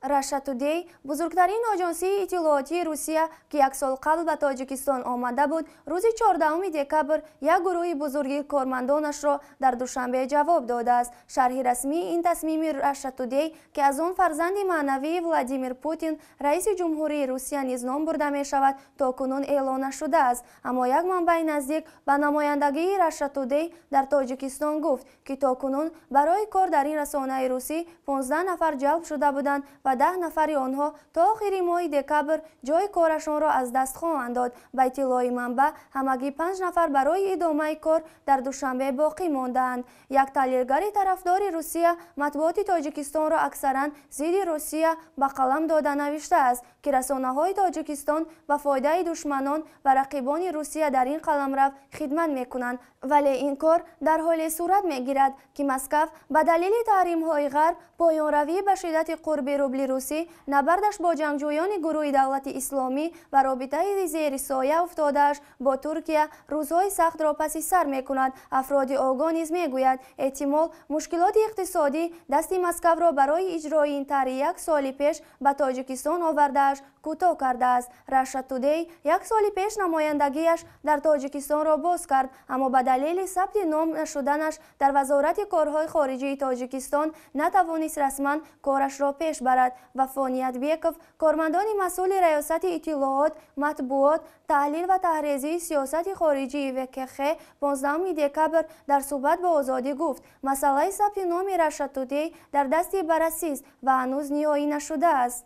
Russia Today, бузургтарин оҷонсии иттилоотии Русия, ки як сол қабл ба Тоҷикистон омада буд, рӯзи 14 декабр як гурӯҳи бузурги кормандонашро дар Душанбе ҷавоб додааст. Шарҳи расмии ин тасмими Russia Today, ки аз он фарзанди маънавии Владимир Путин, раиси ҷумҳурии Русия, низ ном бурда мешавад, то кунун эълон нашудааст. Аммо як манбаи наздик ба намояндагии Russia Today дар Тоҷикистон гуфт, ки то кунун барои кор дар ин расонаи русӣ 15 нафар ҷалб шуда буданд ва 10 нафари онҳо то охири моҳи декабр ҷои корашонро аз даст хоҳанд дод. Ба иттилои манбаъ, ҳамагӣ 5 нафар барои идомаи кор дар Душанбе боқӣ мондаанд. Як таҳлилгари тарафдори Русия матбуоти Тоҷикистонро аксаран зидди Русия ба қалам дода навиштааст, ки расонаҳои Тоҷикистон ба фоидаи душманон ва рақибони Русия дар ин қаламрав хидмат мекунанд. Вале ин кор дар ҳоле сурат мегирад, ки Москав ба далели таҳримҳои ғарб, поёнравӣ ба шиддати қурби рубли русӣ, набардаш бо ҷангҷӯёни гурӯҳи Давлати Исломӣ ва робитаи зери соя уфтодааш бо Туркия рӯзҳои сахтро паси сар мекунад. Афроди огоҳ низ мегӯяд, эҳтимол мушкилоти иқтисодӣ дасти Москавро барои иҷрои ин тарҳи як соли пеш ба Тоҷикистон овардааш кӯтоҳ кардааст. Russia Today як соли пеш намояндагиаш дар Тоҷикистонро боз кард, аммо ба далели сабти ном нашуданаш дар Вазорати корҳои хориҷии Тоҷикистон натавонист расман корашро пеш барад. Вафо Ниятбеков, кормандони масъули Раёсати иттилоот, матбуот, таҳлил ва таҳризии сиёсати хориҷии ВКХ 15 декабр дар суҳбат бо Озодӣ гуфт, масъалаи сабти номи Russia Today дар дасти баррасист ва ҳанӯз ниҳоӣ нашудааст.